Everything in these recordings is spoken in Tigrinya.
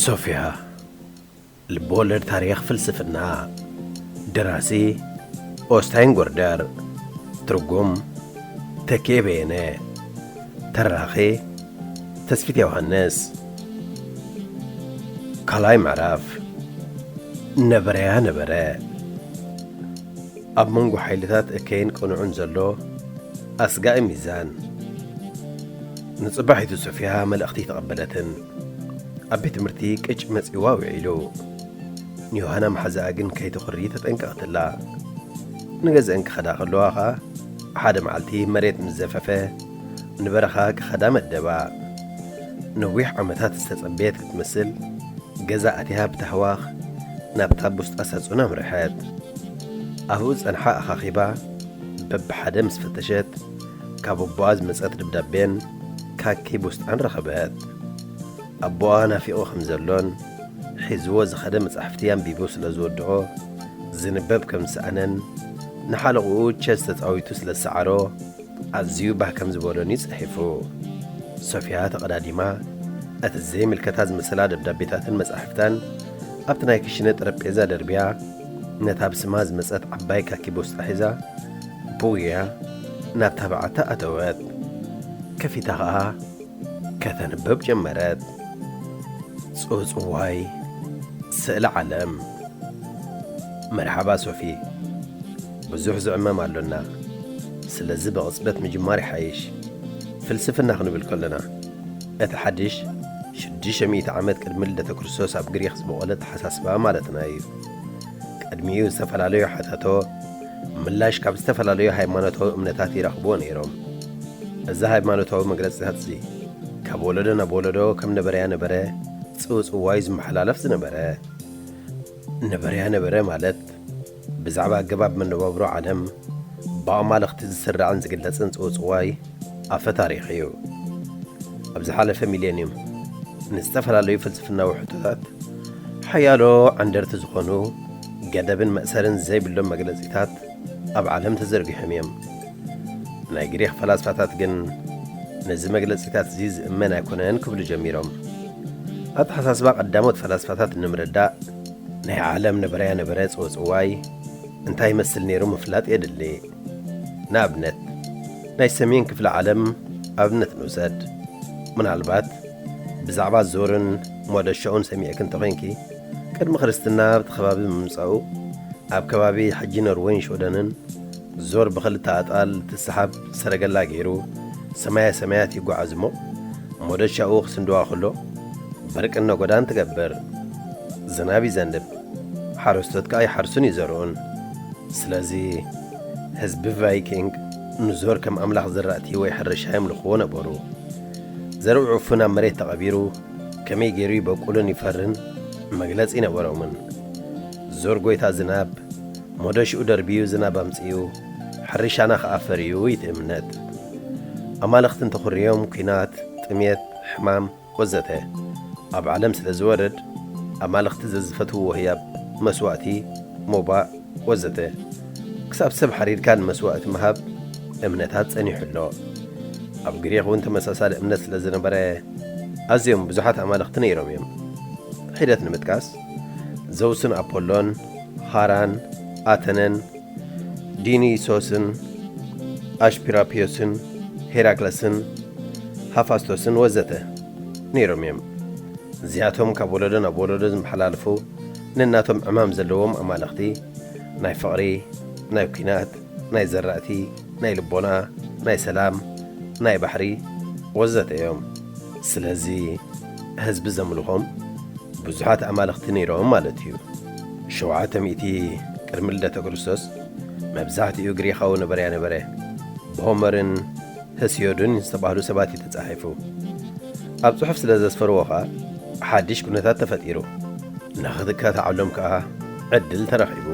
ሶፊያ። ልብወለድ ታሪኽ ፍልስፍና። ደራሲ ኦስታይን ጎርደር። ትርጉም ተኪኤ በየነ። ተራኺ ተስፊት ዮሃንስ። ካልኣይ ምዕራፍ። ነበረያ ነበረ። ኣብ መንጎ ሓይልታት እከይን ቅኑዕን ዘሎ ኣስጋኢ ሚዛን። ንጽባሒቱ ሶፊያ መልእኽቲ ተቐበለትን ኣብ ቤት ትምህርቲ ቅጭ መጺዋ ውዒሉ። ንዮሃና መሓዛኣ ግን ከይትኹሪ ተጠንቀቕትላ። ንገዝአን ክኸዳ ከለዋ ኸኣ ሓደ መዓልቲ መሬት ምስ ዘፈፈ ንበረኻ ክኸዳ መደባ። ነዊሕ ዓመታት ዝተጸበየት ክትመስል ገዛ ኣትያ ብታህዋኽ ናብታ ቡስጣ ሳጹን ኣምርሐት። ኣብኡ ዝጸንሓ ኣኻኺባ በብሓደ ምስ ፈተሸት ካብ ኣቦኣ ዝመጸት ደብዳቤን ካኪ ቡስጣን ረኸበት። ኣቦኣ ናፊቑ ከም ዘሎን ሒዝዎ ዝኸደ መጻሕፍቲ ኣንቢቡ ስለ ዝወድኦ ዝንበብ ከም ዝሰኣነን ንሓለቕኡ ቸስ ተጻዊቱ ስለ ዝሰዓሮ ኣዝዩ ባህ ከም ዝበሎን እዩ ጽሒፉ። ሶፊያ ተቐዳዲማ እቲ ዘይምልከታ ዝመሰላ ደብዳቤታትን መጻሕፍታን ኣብቲ ናይ ክሽነ ጠረጴዛ ደርብያ ነታ ብስማ ዝመጸት ዓባይ ካኪ ቦስጣ ሒዛ ብውያ ናብታ በዓታ ኣተወት። ከፊታ ኸኣ ከተንብብ ጀመረት። ጽውጽዋይ ስእሊ ዓለም። መርሓባ ሶፊ፣ ብዙሕ ዝዕመም ኣሎና፣ ስለዚ ብቕጽበት ምጅማር ይሓይሽ። ፍልስፍና ክንብል ከለና፣ እቲ ሓድሽ ሽዱሽተ ሚእቲ ዓመት ቅድሚ ልደተ ክርስቶስ ኣብ ግሪኽ ዝበቖለ ኣተሓሳስባ ማለትና እዩ። ቅድሚኡ ዝተፈላለዩ ሓታቶ ምላሽ ካብ ዝተፈላለዩ ሃይማኖታዊ እምነታት ይረኽብዎ ነይሮም። እዚ ሃይማኖታዊ መግለጺታት እዚ ካብ ወለዶ ናብ ወለዶ ከም ነበረያ ነበረ ጽውጽዋይ ዝመሓላለፍ ዝነበረ። ነበረያ ነበረ ማለት ብዛዕባ ኣገባብ መነባብሮ ዓለም ብኣማልኽቲ ዝስራዕን ዝግለጽን ጽውጽዋይ ኣፈ ታሪኽ እዩ። ኣብ ዝሓለፈ ሚሌንዩም ንዝተፈላለዩ ፍልስፍናዊ ሕቶታት ሓያሎ ዓንደርቲ ዝኾኑ ገደብን መእሰርን ዘይብሎም መግለጺታት ኣብ ዓለም ተዘርጊሖም እዮም። ናይ ግሪኽ ፈላስፋታት ግን ነዚ መግለጺታት እዚ ዝእመን ኣይኮነን ክብሉ ጀሚሮም። ኣተሓሳስባ ቀዳሞት ፈላስፋታት ንምርዳእ ናይ ዓለም ነበረያ ነበረ ጽውጽዋይ እንታይ ይመስል ነይሩ ምፍላጥ የድሊ። ንኣብነት ናይ ሰሜን ክፍለ ዓለም ኣብነት ንውሰድ። ምናልባት ብዛዕባ ዞርን ሞደሻኡን ሰሚዕኪ እንተኾይንኪ፣ ቅድሚ ክርስትና ኣብቲ ከባቢ ምምጻኡ ኣብ ከባቢ ሕጂ ኖርወይን ሽወደንን ዞር ብኽልተ ኣጣል ትስሓብ ሰረገላ ገይሩ ሰማያ ሰማያት ይጓዓዝ እሞ ሞደሻኡ ክስንድዋ ከሎ በርቅን ነጎዳን ትገብር። ዝናብ ይዘንብ፣ ሓረስቶት ከኣ ይሓርሱን ይዘርኡን። ስለዚ ህዝቢ ቫይኪንግ ንዞር ከም ኣምላኽ ዘራእቲ ወይ ሕርሻ የምልኽዎ ነበሩ። ዘርኡ ዕፉን ኣብ መሬት ተቐቢሩ ከመይ ገይሩ ይበቁልን ይፈርን መግለጺ ነበሮምን። ዞር ጎይታ ዝናብ ሞደሽኡ ደርብዩ ዝናብ ኣምጺኡ ሕርሻና ከኣ ፈርዩ እዩ እቲ እምነት። ኣማልኽቲ እንተኹርዮም ኲናት፣ ጥሜት፣ ሕማም ወዘተ ኣብ ዓለም ስለ ዝወርድ ኣማልኽቲ ዘዝፈትውዎ ህያብ መስዋእቲ፣ ሞባእ ወዘተ ክሳብ ሰብ ሓሪድካ ንመስዋእቲ ምሃብ እምነታት ጸኒሑ ኣሎ። ኣብ ግሪኽ እውን ተመሳሳሊ እምነት ስለ ዝነበረ ኣዝዮም ብዙሓት ኣማልኽቲ ነይሮም እዮም። ሒደት ንምጥቃስ ዘውስን ኣፖሎን፣ ሃራን፣ ኣተነን፣ ዲኒሶስን፣ ኣሽፒራፒዮስን፣ ሄራክለስን፣ ሃፋስቶስን ወዘተ ነይሮም እዮም። እዚኣቶም ካብ ወለዶ ናብ ወለዶ ዝመሓላለፉ ነናቶም ዕማም ዘለዎም ኣማልኽቲ ናይ ፍቕሪ፣ ናይ ኲናት፣ ናይ ዘራእቲ፣ ናይ ልቦና፣ ናይ ሰላም፣ ናይ ባሕሪ ወዘተ እዮም። ስለዚ ህዝቢ ዘምልኾም ብዙሓት ኣማልኽቲ ነይሮም ማለት እዩ። ሸውዓተ ሚእቲ ቅድሚ ልደተ ክርስቶስ መብዛሕትኡ ግሪኻዊ ነበረያ ነበረ ብሆመርን ህስዮድን ዝተባህሉ ሰባት እዩ ተጻሒፉ። ኣብ ጽሑፍ ስለ ዘስፈርዎ ኸኣ ሓድሽ ኩነታት ተፈጢሩ። ንኽትከታዕሎም ከኣ ዕድል ተረኺቡ።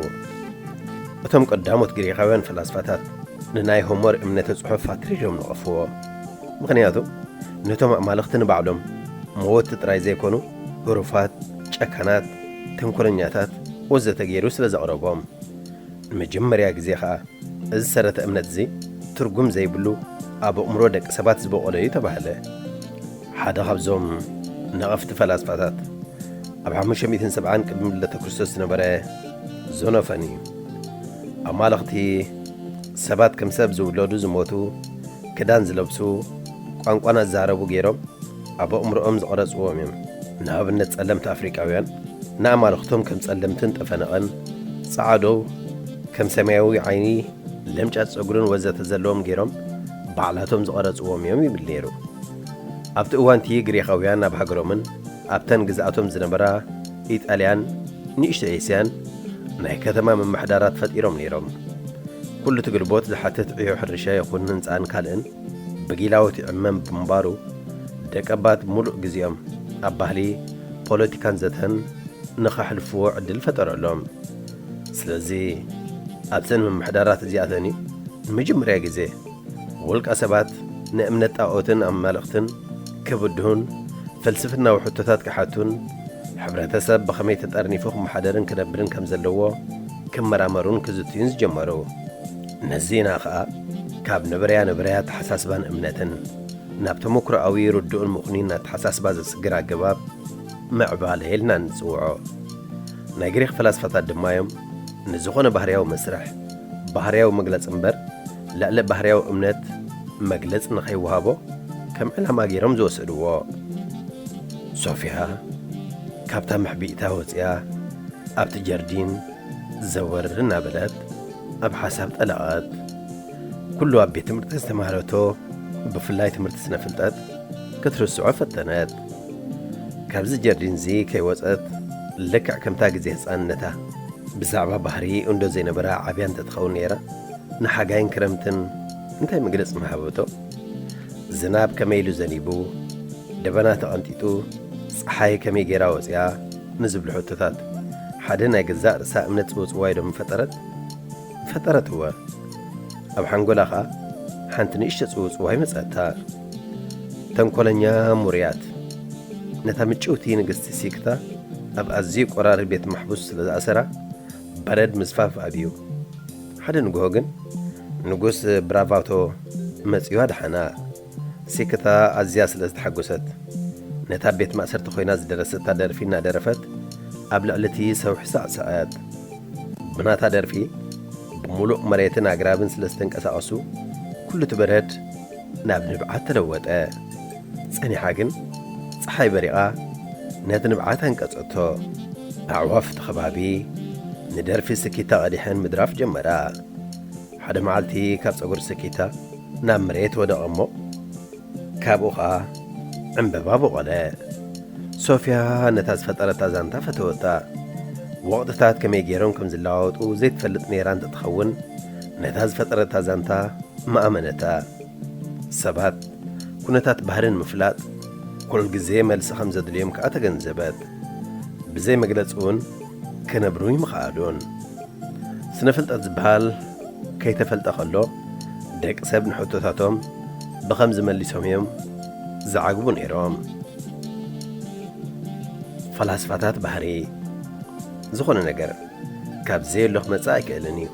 እቶም ቀዳሞት ግሪኻውያን ፈላስፋታት ንናይ ሆመር እምነተ ጽሑፍ ኣትሪሮም ነቐፍዎ። ምኽንያቱ ነቶም ኣማልኽቲ ንባዕሎም መወቲ ጥራይ ዘይኮኑ ህሩፋት፣ ጨካናት፣ ተንኮለኛታት ወዘተ ገይሩ ስለ ዘቕረቦም። ንመጀመርያ ግዜ ኸኣ እዚ ሰረተ እምነት እዚ ትርጉም ዘይብሉ ኣብ ኣእምሮ ደቂ ሰባት ዝበቖለ እዩ ተባህለ። ሓደ ካብዞም ነቐፍቲ ፈላስፋታት ኣብ ሓሙሽተ ሚእትን ሰብዓን ቅድሚ ልደተ ክርስቶስ ዝነበረ ዞኖፈን እዩ። ኣማልኽቲ ሰባት ከም ሰብ ዝውለዱ፣ ዝሞቱ፣ ክዳን ዝለብሱ፣ ቋንቋና ዝዛረቡ ገይሮም ኣብ ኣእምሮኦም ዝቐረጽዎም እዮም። ንኣብነት ጸለምቲ ኣፍሪቃውያን ንኣማልኽቶም ከም ጸለምትን ጠፈነቐን፣ ጻዕዶ ከም ሰማያዊ ዓይኒ፣ ለምጫት ጸጉርን ወዘተ ዘለዎም ገይሮም ባዕላቶም ዝቐረጽዎም እዮም ይብል ነይሩ። ኣብቲ እዋንቲ ግሪኻውያን ኣብ ሃገሮምን ኣብተን ግዝኣቶም ዝነበራ ኢጣልያን ንእሽቶ ኤስያን ናይ ከተማ ምምሕዳራት ፈጢሮም ነይሮም። ኩሉ ትግልቦት ዝሓትት ዕዮ ሕርሻ ይኹን ህንጻን ካልእን ብጊላዎት ይዕመም ብምንባሩ፣ ደቀባት ሙሉእ ግዜኦም ኣብ ባህሊ፣ ፖለቲካን ዘተን ንኸሕልፍዎ ዕድል ፈጠረሎም። ስለዚ ኣብዘን ምምሕዳራት እዚኣተን እዩ ንመጀመርያ ግዜ ውልቀ ሰባት ንእምነት ጣኦትን ኣማልኽትን ክብድሁን፣ ፍልስፍናዊ ሕቶታት ክሓቱን፣ ሕብረተሰብ ብኸመይ ተጠርኒፉ ክመሓደርን ክነብርን ከም ዘለዎ ክመራመሩን ክዝትዩን ዝጀመሩ። ነዚና ኸኣ ካብ ነበረያ ነበረያ ኣተሓሳስባን እምነትን ናብ ተመክሮኣዊ ርዱእን ምኹኒን ኣተሓሳስባ ዘስግር ኣገባብ ምዕባለ ኢልና ንጽውዖ። ናይ ግሪኽ ፈላስፋታት ድማ እዮም ንዝኾነ ባህርያዊ መስርሕ ባህርያዊ መግለጺ እምበር፣ ልዕሊ ባህርያዊ እምነት መግለጺ ንኸይወሃቦ ከም ዕላማ ገይሮም ዝወሰድዎ። ሶፍያ ካብታ ምሕቢእታ ወጺኣ ኣብቲ ጀርዲን ዘወር እናበለት ኣብ ሓሳብ ጠለቐት። ኩሉ ኣብ ቤት ትምህርቲ ዝተማህረቶ፣ ብፍላይ ትምህርቲ ስነ ፍልጠት፣ ክትርስዖ ፈተነት። ካብዚ ጀርዲንዚ ከይወጸት፣ ልክዕ ከምታ ግዜ ህጻንነታ ብዛዕባ ባህሪ እንዶ ዘይነበራ ዓብያ እንተትኸውን ነይራ፣ ንሓጋይን ክረምትን እንታይ መግለጺ ምሃበቶ? ዝናብ ከመይ ኢሉ ዘኒቡ፣ ደበና ተቐንጢጡ፣ ጸሓይ ከመይ ገይራ ወጺኣ ንዝብሉ ሕቶታት፣ ሓደ ናይ ገዛእ ርእሳ እምነት ጽውጽዋይ ዶ ምፈጠረት? ፈጠረት እወ። ኣብ ሓንጎላ ኸኣ ሓንቲ ንእሽቶ ጽውጽዋይ መጸታ። ተንኮለኛ ሙርያት፣ ነታ ምጭውቲ ንግስቲ ሲክታ ኣብ ኣዝዩ ቆራሪ ቤት ማሕቡስ ስለ ዝኣሰራ፣ በረድ ምስፋፍ ኣብዩ። ሓደ ንግሆ ግን ንጉስ ብራቫቶ መጺኡ ኣድሓና። ሲክታ ኣዝያ ስለ ዝተሓጎሰት፣ ነታ ቤት ማእሰርቲ ኮይና ዝደረሰታ ደርፊ እናደረፈት ኣብ ልዕሊ እቲ ሰውሒ ሳዕሰዐት። ብናታ ደርፊ ብምሉእ መሬትን ኣግራብን ስለ ዝተንቀሳቐሱ፣ ኩሉ እቲ በረድ ናብ ንብዓት ተለወጠ። ጸኒሓ ግን ጸሓይ በሪቓ ነቲ ንብዓት ኣንቀጸቶ። ኣዕዋፍ እቲ ከባቢ ንደርፊ ስኪታ ቀዲሐን ምድራፍ ጀመራ። ሓደ መዓልቲ ካብ ጸጉሪ ስኪታ ናብ መሬት ወደቐ እሞ ካብኡ ኸኣ ዕምበባ በቖለ። ሶፍያ ነታ ዝፈጠረታ ዛንታ ፈተወታ። ወቕትታት ከመይ ገይሮም ከም ዝለዋወጡ ዘይትፈልጥ ነይራ እንተትኸውን፣ ነታ ዝፈጠረታ ዛንታ ምኣመነታ። ሰባት ኩነታት ባህሪ ንምፍላጥ ኩሉ ግዜ መልሲ ከም ዘድልዮም ከኣ ተገንዘበት። ብዘይ መግለጺ እውን ክነብሩ ይምኽኣሉን። ስነ ፍልጠት ዝበሃል ከይተፈልጠ ከሎ፣ ደቂ ሰብ ንሕቶታቶም ብኸም ዝመልሶም እዮም ዝዓግቡ ነይሮም። ፈላስፋታት ባህሪ፣ ዝኾነ ነገር ካብ ዘየሎ ክመጽእ ኣይክእልን እዩ።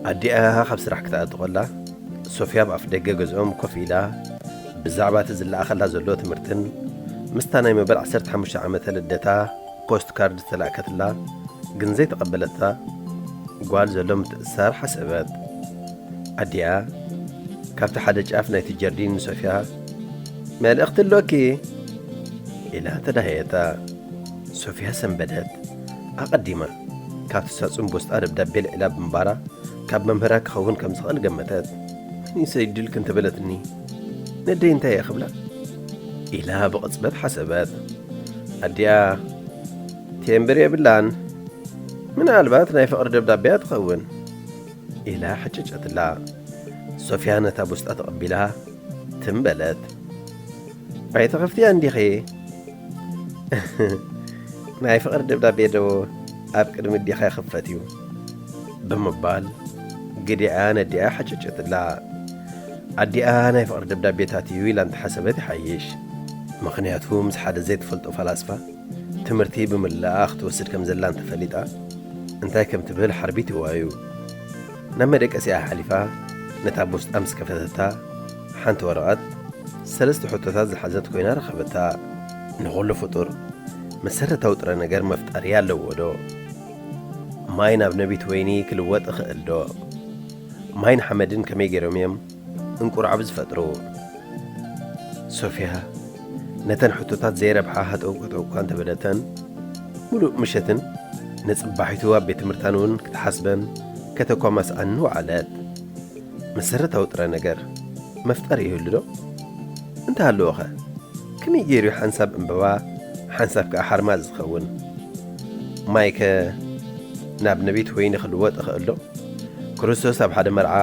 ኣዲኣ ካብ ስራሕ ክትኣቱ ከላ፣ ሶፍያ ኣብ ኣፍ ደገ ገዝኦም ኮፍ ኢላ ብዛዕባ እቲ ዝለኣኸላ ዘሎ ትምህርትን ምስታ ናይ መበል ዓሰርተ ሓሙሽተ ዓመተ ልደታ ፖስት ካርድ ዝተላእከትላ ግን ዘይተቐበለታ ጓል ዘሎ ምትእስሳር ሓሰበት። ኣዲኣ ካብቲ ሓደ ጫፍ ናይቲ ጀርዲን ንሶፍያ፣ "መልእኽቲ ኣሎኪ?" ኢላ ተዳህየታ። ሶፍያ ሰንበደት። ኣቐዲማ ካብቲ ሳጹን ቦስጣ ደብዳቤ ልዒላ ብምንባራ፣ ካብ መምህራ ክኸውን ከም ዝኽእል ገመተት። "መን እዩ ሰዲዱልኪ እንተበለትኒ፣ ነደይ እንታይ እየ ክብላ?" ኢላ ብቕጽበት ሓሰበት። ኣዲኣ፣ "ቴምብር የብላን፣ ምናልባት ናይ ፍቕሪ ደብዳቤ እያ ትኸውን" ኢላ ሓጨጨትላ። ሶፍያ ነታ ቦስጣ ተቐቢላ ትም በለት። "ኣይትኸፍትያን ዲኺ?" "ናይ ፍቕሪ ደብዳቤ ዶ ኣብ ቅድሚ ኣዴኻ ይኽፈት እዩ?" ብምባል ግዲኣ ነዲኣ ሓጨጨትላ። ኣዲኣ ናይ ፍቕሪ ደብዳቤታት እዩ ኢላ እንተሓሰበት ይሓይሽ። ምኽንያቱ ምስ ሓደ ዘይትፈልጦ ፈላስፋ ትምህርቲ ብምላኣ ክትወስድ ከም ዘላ እንተፈሊጣ፣ እንታይ ከም ትብል ሓርቢትዋ እዩ። ናብ መደቀሲኣ ሓሊፋ ነታ ቦስጣ ምስ ከፈተታ፣ ሓንቲ ወረቐት ሰለስተ ሕቶታት ዝሓዘት ኮይና ረኸበታ። ንኹሉ ፍጡር መሰረታዊ ጥረ ነገር መፍጠሪ ኣለዎ ዶ? ማይ ናብ ነቢት ወይኒ ክልወጥ ይኽእል ዶ? ማይን ሓመድን ከመይ ገይሮም እዮም እንቁርዓብ ዝፈጥሩ? ሶፊያ ነተን ሕቶታት ዘይረብሓ ሃጠውቀጠው እኳ እንተበለተን፣ ሙሉእ ምሸትን ንጽባሒቱ ኣብ ቤት ትምህርታን እውን ክትሓስበን ከተኳማስኣን ወዓለት። መሰረታዊ ጥረ ነገር መፍጠር ይህሉ ዶ? እንተሃለወኸ፣ ከመይ ገይሩ ሓንሳብ ዕምበባ፣ ሓንሳብ ከኣ ሓርማዝ ዝኸውን? ማይከ ናብ ነቢት ወይኒ ክልወጥ ይኽእል ዶ? ክርስቶስ ኣብ ሓደ መርዓ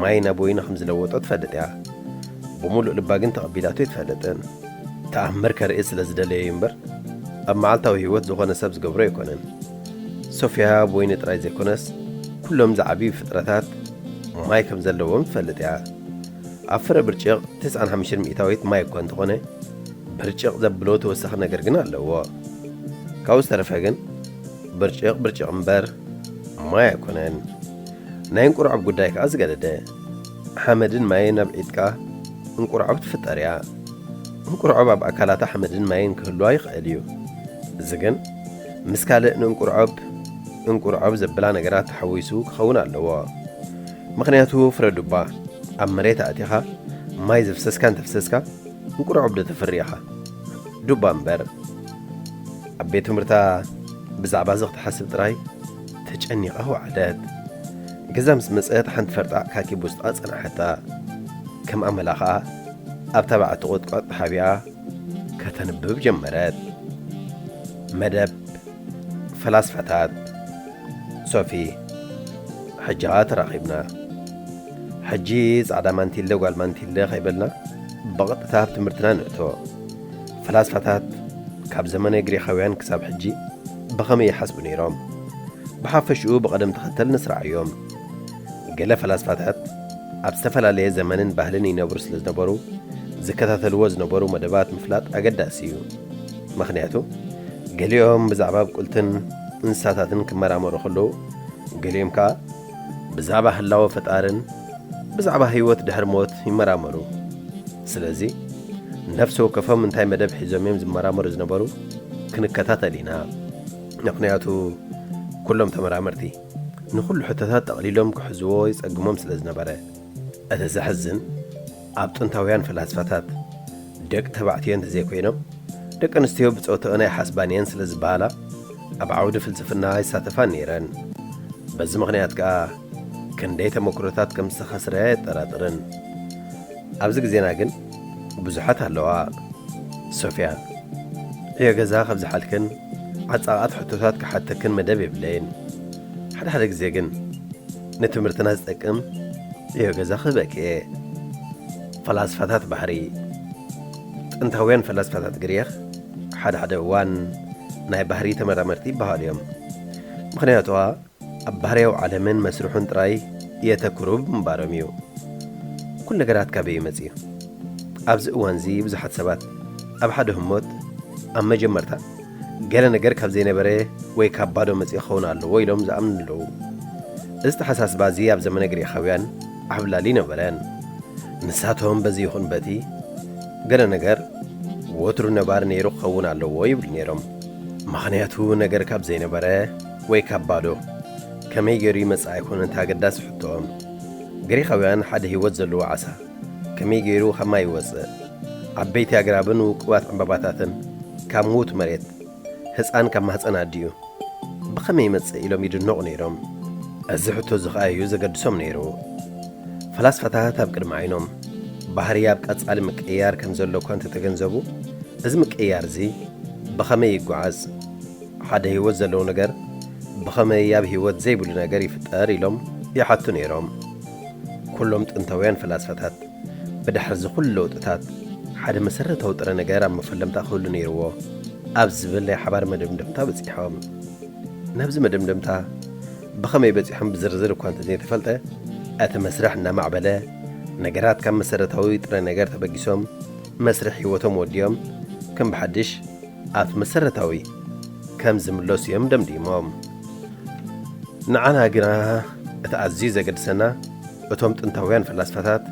ማይ ናብ ወይኒ ከም ዝለወጦ ትፈልጥ እያ። ብምሉእ ልባ ግን ተቐቢላቶ ኣይትፈልጥን። ተኣምር ከርኢ ስለ ዝደለየ እዩ እምበር፣ ኣብ መዓልታዊ ህይወት ዝኾነ ሰብ ዝገብሮ ኣይኮነን። ሶፊያ ብወይኒ ጥራይ ዘይኮነስ፣ ኩሎም ዝዓብዩ ፍጥረታት ማይ ከም ዘለዎም ትፈልጥ እያ። ኣብ ፍረ ብርጭቕ ተስዓን ሓሙሽተን ሚእታዊት ማይ እኳ እንተኾነ፣ ብርጭቕ ዘብሎ ተወሳኺ ነገር ግን ኣለዎ። ካብኡ ዝተረፈ ግን ብርጭቕ ብርጭቕ እምበር ማይ ኣይኮነን። ናይ እንቁርዖብ ጉዳይ ከኣ ዝገደደ። ሓመድን ማይን ኣብ ዒጥቃ እንቁርዖብ ትፍጠር እያ። እንቁርዖብ ኣብ ኣካላታ ሓመድን ማይን ክህልዋ ይኽእል እዩ። እዚ ግን ምስ ካልእ ንእንቁርዖብ እንቁርዖብ ዘብላ ነገራት ተሓዊሱ ክኸውን ኣለዎ። ምኽንያቱ ፍረ ዱባ ኣብ መሬት ኣእቲኻ ማይ ዘፍሰስካ እንተፍሰስካ እንቁርዖብ ዶ ተፍሪ ኢኻ? ዱባ እምበር። ኣብ ቤት ትምህርታ ብዛዕባ እዚ ክትሓስብ ጥራይ ተጨኒቓ ወዓለት። ገዛ ምስ መጸት ሓንቲ ፈርጣዕ ካኪ ብውስጣ ጸንሓታ። ከም ኣመላ ኸኣ ኣብታ በዓቲ ቁጥቋጥ ተሓቢኣ ከተንብብ ጀመረት። መደብ ፈላስፋታት። ሶፊ፣ ሕጂ ኸኣ ተራኺብና። ሕጂ ጻዕዳ ማንቲለ ጓል ማንቲለ ከይበልና ብቐጥታ ኣብ ትምህርትና ንእቶ። ፈላስፋታት ካብ ዘመነ ግሪኻውያን ክሳብ ሕጂ ብኸመይ ይሓስቡ ነይሮም? ብሓፈሽኡ ብቐደም ተኸተል ንስርዓዮም። ገለ ፈላስፋታት ኣብ ዝተፈላለየ ዘመንን ባህልን ይነብሩ ስለ ዝነበሩ፣ ዝከታተልዎ ዝነበሩ መደባት ምፍላጥ ኣገዳሲ እዩ። ምኽንያቱ፣ ገሊኦም ብዛዕባ ኣብቁልትን እንስሳታትን ክመራመሩ ከለዉ፣ ገሊኦም ከኣ ብዛዕባ ህላወ ፈጣርን ብዛዕባ ህይወት ድሕሪ ሞት ይመራመሩ። ስለዚ፣ ነፍሲ ወከፎም እንታይ መደብ ሒዞም እዮም ዝመራመሩ ዝነበሩ ክንከታተል ኢና። ምኽንያቱ፣ ኩሎም ተመራመርቲ ንኹሉ ሕቶታት ጠቕሊሎም ክሕዝዎ ይጸግሞም ስለ ዝነበረ። እቲ ዘሕዝን፣ ኣብ ጥንታውያን ፈላስፋታት ደቂ ተባዕትዮ እንተዘይኮይኖም፣ ደቂ ኣንስትዮ ብጾትአን ኣይሓስባን እየን ስለ ዝበሃላ፣ ኣብ ዓውዲ ፍልስፍና ኣይሳተፋን ነይረን። በዚ ምኽንያት ከኣ ክንደይ ተመክሮታት ከም ዝተኸስረ ኣየጠራጥርን። ኣብዚ ግዜና ግን ብዙሓት ኣለዋ። ሶፊያ፣ ዕዮ ገዛ ካብ ዝሓልክን ዓጻቓት ሕቶታት ክሓተክን መደብ የብለይን። ሓደ ሓደ ግዜ ግን ንትምህርትና ዝጠቅም ዕዮ ገዛ ክህበኪ እየ። ፈላስፋታት ባህሪ። ጥንታውያን ፈላስፋታት ግሪኽ ሓደ ሓደ እዋን ናይ ባህሪ ተመራመርቲ ይበሃሉ እዮም። ምኽንያቱ ኣብ ባህርያዊ ዓለምን መስርሑን ጥራይ የተኩሩ ብምንባሮም እዩ። ኩሉ ነገራት ካበይ እዩ መጺኡ? ኣብዚ እዋንዚ ብዙሓት ሰባት ኣብ ሓደ ህሞት ኣብ መጀመርታ ገለ ነገር ካብ ዘይነበረ ወይ ካብ ባዶ መጺኡ ክኸውን ኣለዎ ኢሎም ዝኣምኑ ኣለዉ። እዚ ተሓሳስባ እዚ ኣብ ዘመነ ግሪኻውያን ዓብላሊ ነበረን። ንሳቶም በዚ ይኹን በቲ ገለ ነገር ወትሩ ነባሪ ነይሩ ክኸውን ኣለዎ ይብሉ ነይሮም። ምኽንያቱ ነገር ካብ ዘይነበረ ወይ ካብ ባዶ ከመይ ገይሩ ይመጽእ ኣይኮነን እቲ ኣገዳሲ ሕቶኦም። ግሪኻውያን ሓደ ህይወት ዘለዎ ዓሳ ከመይ ገይሩ ካብ ማይ ይወጽእ? ዓበይቲ ኣግራብን ውቁባት ዕምባባታትን ካብ ምዉት መሬት ህጻን ካብ ማህጸን ኣዲኡ ብኸመይ ይመጽእ ኢሎም ይድነቑ ነይሮም። እዚ ሕቶ እዚ ኸኣ እዩ ዘገድሶም ነይሩ። ፈላስፋታት ኣብ ቅድሚ ዓይኖም ባህሪ ኣብ ቀጻሊ ምቅይያር ከም ዘሎ እኳ እንተተገንዘቡ፣ እዚ ምቅይያር እዚ ብኸመይ ይጓዓዝ? ሓደ ህይወት ዘለዎ ነገር ብኸመይ ኣብ ህይወት ዘይብሉ ነገር ይፍጠር ኢሎም ይሓቱ ነይሮም። ኩሎም ጥንታውያን ፈላስፋታት ብድሕሪ እዚ ኩሉ ለውጥታት ሓደ መሰረታዊ ጥረ ነገር ኣብ መፈለምታ ክህሉ ነይርዎ ኣብ ዝብል ናይ ሓባር መደምደምታ በጺሖም። ናብዚ መደምደምታ ብኸመይ በጺሖም ብዝርዝር እኳ እንተዘይተፈልጠ፣ እቲ መስርሕ እናማዕበለ ነገራት ካብ መሰረታዊ ጥረ ነገር ተበጊሶም መስርሕ ህይወቶም ወዲኦም ከም ብሓድሽ ኣብቲ መሰረታዊ ከም ዝምለሱ እዮም ደምዲሞም። ንዓና ግና እቲ ኣዝዩ ዘገድሰና እቶም ጥንታውያን ፈላስፋታት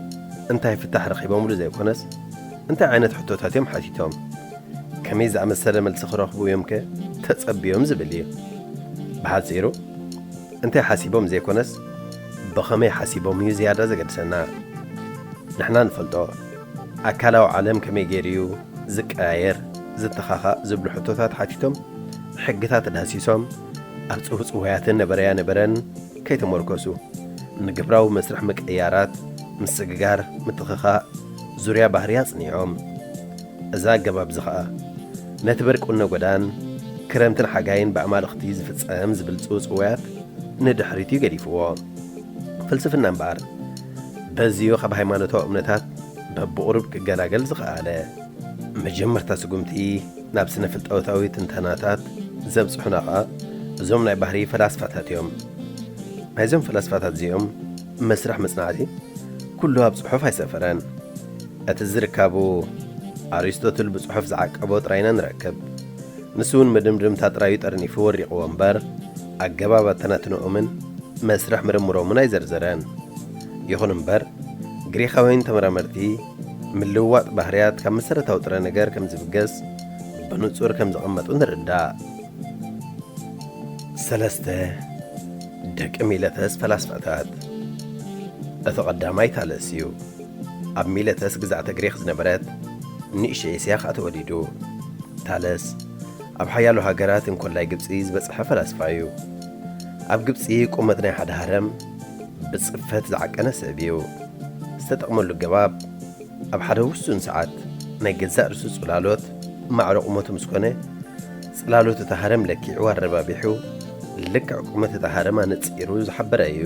እንታይ ፍታሕ ረኺቦምሉ ዘይኮነስ እንታይ ዓይነት ሕቶታት እዮም ሓቲቶም? ከመይ ዝኣመሰለ መልሲ ክረኽቡ እዮም ከ ተጸብዮም ዝብል እዩ። ብሓጺሩ፣ እንታይ ሓሲቦም ዘይኮነስ፣ ብኸመይ ሓሲቦም እዩ ዝያዳ ዘገድሰና። ንሕና ንፈልጦ፣ ኣካላዊ ዓለም ከመይ ገይሩ እዩ ዝቀያየር፣ ዝተኻኻእ ዝብሉ ሕቶታት ሓቲቶም፣ ሕግታት ዳህሲሶም፣ ኣብ ጽውጽዋያትን ነበረያ ነበረን ከይተመርኮሱ፣ ንግብራዊ መስርሕ ምቅያራት፣ ምስግጋር፣ ምትኽኻእ፣ ዙርያ ባህሪ ኣጽኒዖም። እዚ ኣገባብ እዚ ኸኣ፣ ነቲ በርቂ ቁነ ጎዳን፣ ክረምትን ሓጋይን ብኣማልኽቲ ዝፍጸም ዝብል ጽውጽዋያት ንድሕሪት እዩ ገዲፍዎ። ፍልስፍና እምበኣር፣ በዚዩ ካብ ሃይማኖታዊ እምነታት በብቑሩብ ክገላገል ዝኸኣለ። መጀመርታ ስጉምቲ ናብ ስነ ፍልጠታዊ ትንተናታት ዘብጽሑና ኸኣ እዞም ናይ ባህሪ ፈላስፋታት እዮም። ናይዞም ፈላስፋታት እዚኦም መስርሕ መጽናዕቲ ኩሉ ኣብ ጽሑፍ ኣይሰፈረን። እቲ ዝርካቡ ኣሪስቶትል ብጽሑፍ ዝዓቀቦ ጥራይ ኢና ንረክብ። ንሱ እውን መደምደምታ ጥራዩ ጠርኒፉ ወሪቕዎ እምበር፣ ኣገባብ ኣተናትንኦምን መስርሕ ምርምሮምን ኣይዘርዘረን። ይኹን እምበር፣ ግሪኻውያን ተመራመርቲ ምልውዋጥ ባህርያት ካብ መሰረታዊ ጥረ ነገር ከም ዝብገስ ብንጹር ከም ዘቐመጡ ንርዳእ። ሰለስተ፣ ደቂ ሚለተስ ፈላስፋታት። እቲ ቀዳማይ ታለስ እዩ። ኣብ ሚለተስ ግዝኣተ ግሪኽ ዝነበረት ንእሽቶ ኤስያ ኸኣ ተወሊዱ። ታለስ ኣብ ሓያሎ ሃገራት እንኮላይ ግብጺ ዝበጽሐ ፈላስፋ እዩ። ኣብ ግብጺ ቁመት ናይ ሓደ ሃረም ብጽፈት ዝዓቀነ ሰብ እዩ። ዝተጠቕመሉ ኣገባብ፣ ኣብ ሓደ ውሱን ሰዓት ናይ ገዛእ ርእሱ ጽላሎት ማዕረ ቁመቱ ምስ ኮነ፣ ጽላሎት እቲ ሃረም ለኪዑ ኣረባቢሑ፣ ልክዕ ቁመት እቲ ሃረም ኣነጺሩ ዝሓበረ እዩ።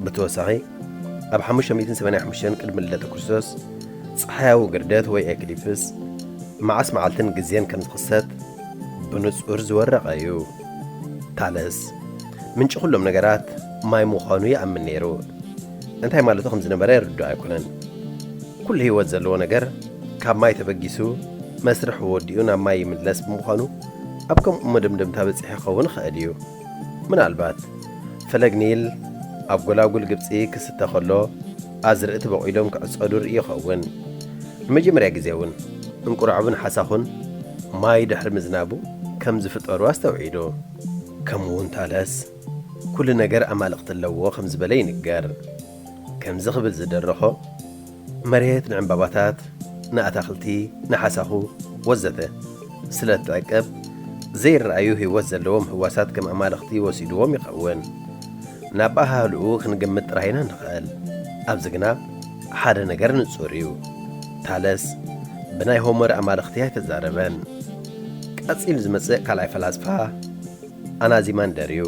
ብተወሳኺ፣ ኣብ ሓሙሽተ ሚእትን ሰማንያን ሓሙሽተን ቅድሚ ልደተ ክርስቶስ፣ ጸሓያዊ ግርደት ወይ ኤክሊፕስ፣ መዓስ መዓልትን ግዜን ከም ዝኽሰት ብንጹር ዝወረቐ እዩ። ታለስ፣ ምንጪ ኩሎም ነገራት ማይ ምዃኑ ይኣምን ነይሩ። እንታይ ማለቱ ከም ዝነበረ ርዱእ ኣይኮነን። ኩሉ ህይወት ዘለዎ ነገር ካብ ማይ ተበጊሱ መስርሑ ወዲኡ ናብ ማይ ይምለስ ብምዃኑ፣ ኣብ ከምኡ መደምደምታ በጺሑ ክኸውን ይኽእል እዩ። ምናልባት ፈለግ ኒል ኣብ ጎላጉል ግብጺ ክስተ ከሎ፣ ኣዝርእቲ በቑሎም ክዕጸዱ ርእዩ ይኸውን። ንመጀመርያ ግዜ እውን እንቁራዕቡን ሓሳኹን ማይ ድሕሪ ምዝናቡ ከም ዝፍጠሩ ኣስተውዒሉ። ከምኡ እውን ታለስ፣ ኩሉ ነገር ኣማልኽቲ ኣለዎ ከም ዝበለ ይንገር። ከምዚ ክብል ዝደረኾ፣ መሬት ንዕምባባታት፣ ንኣታኽልቲ፣ ንሓሳኹ ወዘተ ስለ እትዕቅብ፣ ዘይረኣዩ ህይወት ዘለዎም ህዋሳት ከም ኣማልኽቲ ወሲድዎም ይኸውን። ናብ ኣሃህልኡ ክንግምት ጥራይ ኢና ንኽእል። ኣብዚ ግና ሓደ ነገር ንጹር እዩ። ታለስ ብናይ ሆመር ኣማልኽቲ ኣይተዛረበን። ቀጺሉ ዝመጽእ ካልኣይ ፈላስፋ ኣናዚማንደር እዩ።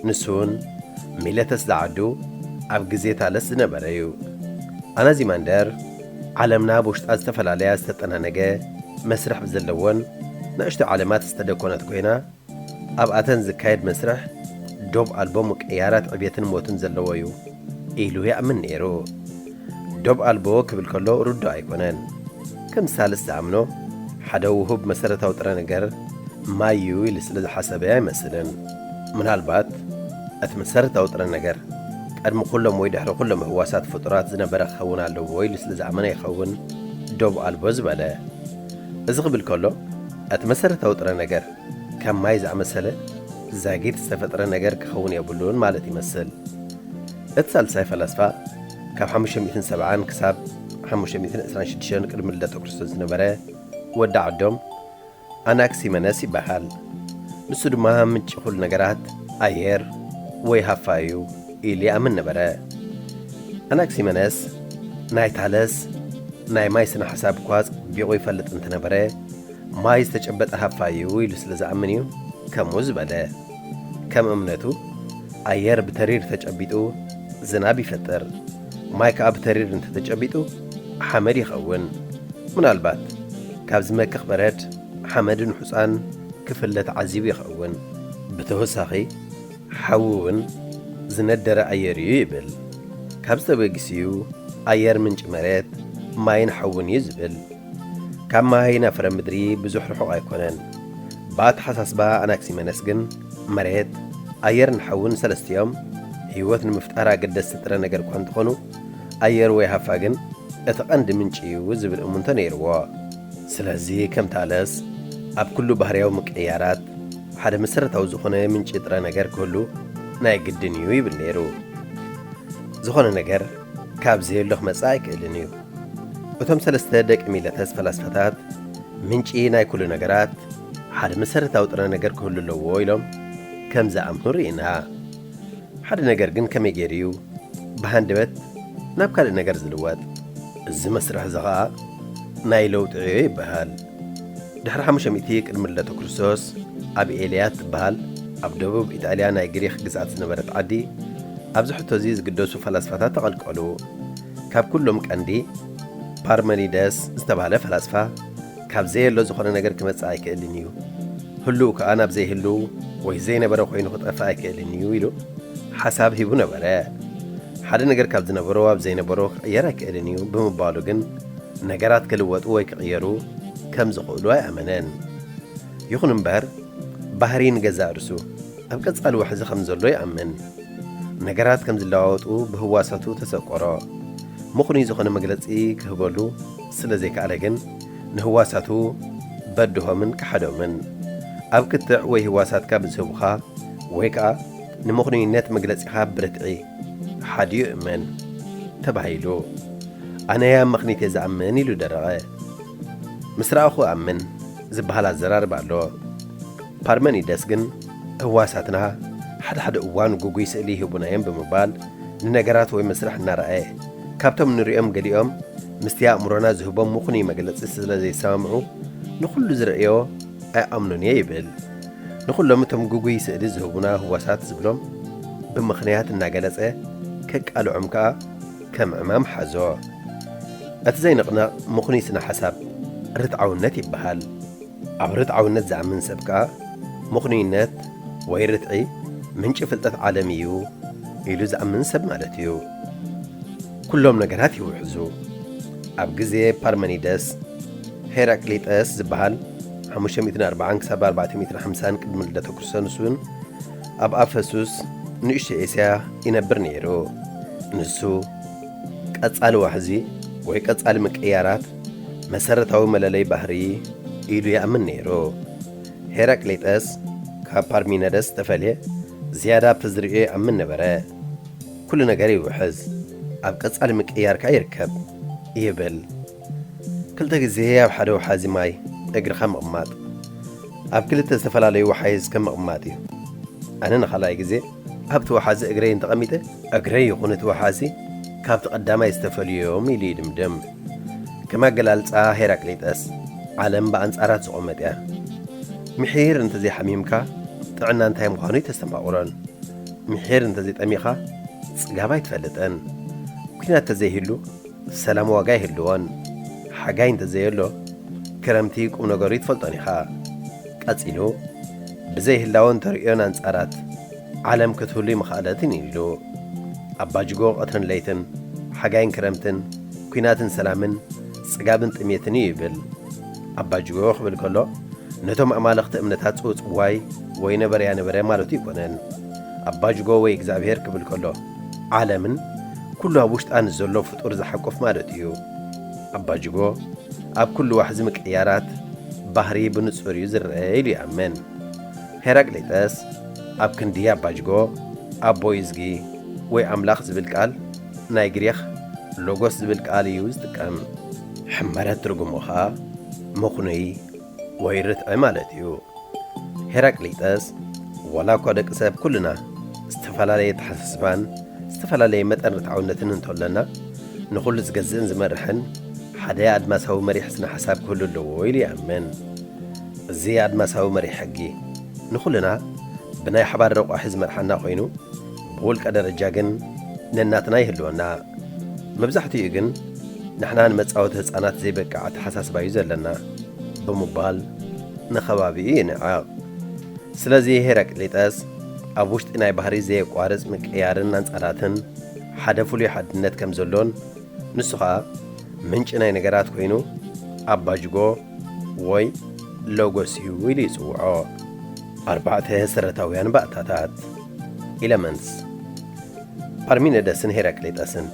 ንሱ እውን ሚለተስ ዝዓዱ ኣብ ግዜ ታለስ ዝነበረ እዩ። ኣናዚማንደር፣ ዓለምና ብውሽጣ ዝተፈላለያ ዝተጠናነገ መስርሕ ዘለወን ንእሽቶ ዓለማት ዝተደኮነት ኮይና፣ ኣብኣተን ዝካየድ መስርሕ ዶብ ኣልቦ ምቅያራት ዕብየትን ሞትን ዘለዎ እዩ ኢሉ ይኣምን ነይሩ። ዶብ ኣልቦ ክብል ከሎ ርዱእ ኣይኮነን። ከም ሳልስ ዝኣምኖ፣ ሓደ ውሁብ መሰረታዊ ጥረ ነገር ማይ እዩ ኢሉ ስለ ዝሓሰበ ኣይመስልን። ምናልባት እቲ መሰረታዊ ጥረ ነገር ቀድሚ ኩሎም ወይ ድሕሪ ኩሎም ህዋሳት ፍጡራት ዝነበረ ክኸውን ኣለዎ ኢሉ ስለ ዝኣመነ ይኸውን ዶብ ኣልቦ ዝበለ። እዚ ክብል ከሎ፣ እቲ መሰረታዊ ጥረ ነገር ከም ማይ ዝኣመሰለ ዛጊት ዝተፈጥረ ነገር ክኸውን የብሉን ማለት ይመስል። እቲ ሳልሳይ ፈላስፋ፣ ካብ ሓሙሽተ ሚእትን ሰብዓን ክሳብ ሓሙሽተ ሚእትን ዕስራን ሽዱሽተን ቅድሚ ልደተ ክርስቶስ ዝነበረ ወዲ ዓዶም፣ ኣናክሲመነስ ይበሃል። ንሱ ድማ ምንጪ ኩሉ ነገራት ኣየር ወይ ሃፋ እዩ ኢሉ ይኣምን ነበረ። ኣናክሲመነስ ናይ ታለስ ናይ ማይ ስነ ሓሳብ እኳ ኣጸቢቑ ይፈልጥ እንተነበረ፣ ማይ ዝተጨበጠ ሃፋ እዩ ኢሉ ስለ ዝኣምን እዩ ከምኡ ዝበለ። ከም እምነቱ፣ ኣየር ብተሪር ተጨቢጡ ዝናብ ይፈጥር፣ ማይ ከኣ ብተሪር እንተተጨቢጡ ሓመድ ይኸውን። ምናልባት ካብ ዝመክኽ በረድ ሓመድን ሑጻን ክፍለ ተዓዚቡ ይኸውን። ብተወሳኺ፣ ሓዊ እውን ዝነደረ ኣየር እዩ ይብል። ካብዚ ተበጊሱ እዩ ኣየር ምንጪ መሬት፣ ማይን ሓውን እዩ ዝብል። ካብ ማይ ናብ ፍረ ምድሪ ብዙሕ ርሑቕ ኣይኮነን። ብኣተሓሳስባ ኣናክሲመነስ ግን መሬት፣ ኣየርን ሓውን ሰለስቲኦም ህይወት ንምፍጣር ኣገደስቲ ጥረ ነገር እኳ እንተኾኑ፣ ኣየር ወይ ሃፋ ግን እቲ ቀንዲ ምንጪ እዩ ዝብል እሙንቶ ነይርዎ። ስለዚ ከም ታለስ ኣብ ኩሉ ባህርያዊ ምቅይያራት ሓደ መሰረታዊ ዝኾነ ምንጪ ጥረ ነገር ክህሉ ናይ ግድን እዩ ይብል ነይሩ። ዝኾነ ነገር ካብ ዘየሎ ክመጽእ ኣይክእልን እዩ። እቶም ሰለስተ ደቂ ሚለተስ ፈላስፋታት ምንጪ ናይ ኩሉ ነገራት ሓደ መሰረታዊ ጥረ ነገር ክህሉ ኣለዎ ኢሎም ከም ዝኣምኑ ርኢና። ሓደ ነገር ግን ከመይ ገይሩ እዩ ብሃንደበት ናብ ካልእ ነገር ዝልወጥ? እዚ መስርሕ እዚ ኸኣ ናይ ለውጢ ዕዮ ይበሃል። ድሕሪ ሓሙሽተ ሚእቲ ቅድሚ ልደተ ክርስቶስ ኣብ ኤልያ እትበሃል ኣብ ደቡብ ኢጣልያ ናይ ግሪኽ ግዝኣት ዝነበረት ዓዲ ኣብዚ ሕቶ እዚ ዝግደሱ ፈላስፋታት ተቐልቀሉ። ካብ ኩሎም ቀንዲ ፓርመኒደስ ዝተባህለ ፈላስፋ ካብ ዘየሎ ዝኾነ ነገር ክመጽእ ኣይክእልን እዩ፣ ህሉው ከኣ ናብ ዘይህልው ወይ ዘይነበረ ኮይኑ ክጠፍእ ኣይክእልን እዩ ኢሉ ሓሳብ ሂቡ ነበረ። ሓደ ነገር ካብ ዝነበሮ ኣብ ዘይነበሮ ክቕየር ኣይክእልን እዩ ብምባሉ ግን ነገራት ክልወጡ ወይ ክቕየሩ ከም ዝኽእሉ ኣይኣመነን። ይኹን እምበር ባህሪ ንገዛእ ርእሱ ኣብ ቀጻሊ ዋሕዚ ከም ዘሎ ይኣምን። ነገራት ከም ዝለዋወጡ ብህዋሳቱ ተሰቆሮ። ምኽኑይ ዝኾነ መግለጺ ክህበሉ ስለ ዘይከኣለ ግን ንህዋሳቱ በድሆምን ከሓዶምን። ኣብ ክትዕ ወይ ህዋሳትካ ብዝህቡኻ ወይ ከኣ ንምኽኑይነት መግለጺኻ ብርትዒ ሓድዩ እመን ተባሂሉ። ኣነ ኣብ ምኽኒት እየ ዝኣምን ኢሉ ደረቐ። ምስ ረኣኹ እኣምን ዝበሃል ኣዘራርባ ኣሎ። ፓርመኒደስ ግን ህዋሳትና ሓደ ሓደ እዋን ግጉይ ስእሊ ይህቡና እዮም ብምባል ንነገራት ወይ መስርሕ እናረኣየ ካብቶም ንሪኦም ገሊኦም ምስቲ ኣእምሮና ዝህቦም ምኹኑይ መግለጺ ስለ ዘይሰማምዑ ንኹሉ ዝርእዮ ኣይኣምኑን እየ ይብል። ንኹሎም እቶም ግጉይ ስእሊ ዝህቡና ህዋሳት ዝብሎም ብምኽንያት እናገለጸ ከቃልዖም ከኣ ከም ዕማም ሓዞ። እቲ ዘይንቕነቕ ምኹኑይ ስነ ሓሳብ ርትዓውነት ይበሃል። ኣብ ርትዓውነት ዝኣምን ሰብ ከኣ ምኽኑይነት ወይ ርትዒ ምንጪ ፍልጠት ዓለም እዩ ኢሉ ዝኣምን ሰብ ማለት እዩ። ኩሎም ነገራት ይውሕዙ። ኣብ ግዜ ፓርመኒደስ ሄራቅሊጠስ ዝበሃል ሓሙሽተ ሚእትን ኣርባዓን ክሳብ ኣርባዕተ ሚእትን ሓምሳን ቅድሚ ልደተ ክርስቶስ እውን ኣብ ኣፈሱስ ንእሽቶ ኤስያ ይነብር ነይሩ። ንሱ ቀጻሊ ዋሕዚ ወይ ቀጻሊ ምቅያራት መሰረታዊ መለለይ ባህሪ ኢሉ ይኣምን ነይሩ። ሄራቅሊጠስ ካብ ፓርሚነደስ ዝተፈልየ ዝያዳ ኣብቲ ዝርእዮ ይኣምን ነበረ። ኩሉ ነገር ይውሕዝ፣ ኣብ ቀጻሊ ምቅያር ከኣ ይርከብ ይብል። ክልተ ግዜ ኣብ ሓደ ወሓዚ ማይ እግርኻ ምቕማጥ ኣብ ክልተ ዝተፈላለዩ ወሓይዝ ከም ምቕማጥ እዩ። ኣነ ንኻልኣይ ግዜ ኣብቲ ወሓዚ እግረይ እንተቐሚጠ እግረይ ይኹን እቲ ወሓዚ ካብቲ ቀዳማይ ዝተፈልዩ እዮም ኢሉ ይድምድም። ከም ኣገላልጻ ሄራቅሊጠስ ዓለም ብኣንጻራት ዝቖመት እያ። ምሒር እንተዘይሓሚምካ ጥዕና እንታይ ምዃኑ ኣይተስተማቕሮን። ምሒር እንተዘይጠሚኻ ጽጋብ ኣይትፈልጥን። ኲናት እንተዘይህሉ ሰላም ዋጋ ኣይህልዎን። ሓጋይ እንተዘየሎ ክረምቲ ቁም ነገሩ ኣይትፈልጦን ኢኻ። ቀጺሉ ብዘይ ህላወን ተርእዮን ኣንጻራት ዓለም ክትህሉ ኣይምኸኣለትን ኢሉ። ኣባጅጎ ቀትርን ለይትን ሓጋይን ክረምትን ኲናትን ሰላምን ጽጋብን ጥሜትን እዩ ይብል። ኣባጅጎ ክብል ከሎ ነቶም ኣማልኽቲ እምነታት ጽውጽዋይ ወይ ነበረያ ነበረ ማለቱ ኣይኮነን። ኣባጅጎ ወይ እግዚኣብሔር ክብል ከሎ ዓለምን ኩሉ ኣብ ውሽጣ ንዘሎ ፍጡር ዝሓቁፍ ማለት እዩ። ኣባጅጎ ኣብ ኩሉ ዋሕዚ ምቅያራት ባህሪ ብንጹር እዩ ዝረአ ኢሉ ይኣምን። ሄራቅሊጠስ ኣብ ክንዲ ኣባጅጎ ኣቦ ይዝጊ ወይ ኣምላኽ ዝብል ቃል ናይ ግሪኽ ሎጎስ ዝብል ቃል እዩ ዝጥቀም። ሕመረት ትርጉሙ ኸኣ ምኽኑይ ወይ ርትዒ ማለት እዩ። ሄራቅሊጠስ ዋላ እኳ ደቂ ሰብ ኩልና ዝተፈላለየ ኣተሓሳስባን ዝተፈላለየ መጠን ርትዓውነትን እንተሎና ንኹሉ ዝገዝእን ዝመርሕን ሓደ ኣድማሳዊ መሪሕ ስነ ሓሳብ ክህሉ ኣለዎ ኢሉ ይኣምን። እዚ ኣድማሳዊ መሪሕ ሕጊ ንኹልና ብናይ ሓባር ረቋሒ ዝመርሓና ኮይኑ ብውልቀ ደረጃ ግን ነናትና ይህልወና። መብዛሕትኡ ግን ንሕና ንመጻወቲ ህጻናት ዘይበቅዕ ኣተሓሳስባ እዩ ዘለና ብምባል ንኸባቢኡ ይንዕቕ። ስለዚ ሄራቅሊጠስ ኣብ ውሽጢ ናይ ባህሪ ዘየቋርጽ ምቅያርን ኣንጻራትን ሓደ ፍሉይ ሓድነት ከም ዘሎን ንሱ ኸኣ ምንጪ ናይ ነገራት ኮይኑ ኣባጅጎ ወይ ሎጎስ እዩ ኢሉ ይጽውዖ። ኣርባዕተ ሰረታውያን ባእታታት ኢለመንትስ ፓርሚነደስን ሄራክሊጠስን